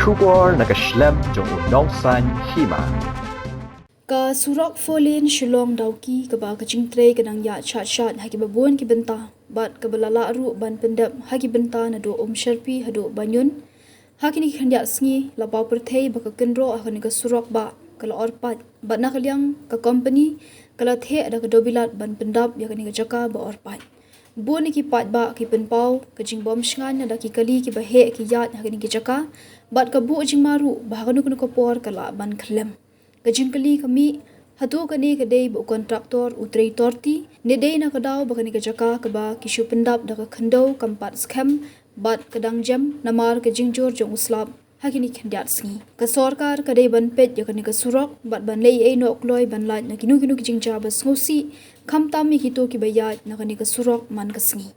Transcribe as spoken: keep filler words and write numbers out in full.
Khubor na ka shlem jong u Nongsaiñ Hima. Ka surok four lane Shillong Dawki kaba ka jingtrei ka dang ïaid shat shat ha kiba bun ki bynta bad kaba la lah ruh ban pyndep ha ki bynta naduh Umsherpi haduh Banyun. Ha kine ki khyndiat sngi la paw pyrthei ba ka kynroh ha kane ka surok bah ka la or pait bad na ka liang ka kompani ka la theh da ka dobilat ban pyndap ïa kane ka jaka ba or pait. Bun na ki paidbah ki pynpaw ka jingbym shngaiñ na da ki kali kiba heh ki ïaid ha kane ka jaka bad ka buh jingma ruh ba ha kano kano ka por ka lah ban khyllem. Ka jingkylli ka mih, hato kane ka dei ba u kontraktor u trei torti ne dei na ka daw ba kane ka jaka kaba ki shu pyndap da ka khyndew kam pat skhem bad ka dang jem namar ka jingjur jong u slap ha kine ki khyndiat sngi. Ka sorkar ka dei ban peit ïa kane ka surok bad ban leh ei ei noh kloi ban lait na kino kino ki jingjia ba sngewsih, khamtam ïa kito kiba ïaid na kane ka surok man ka sngi.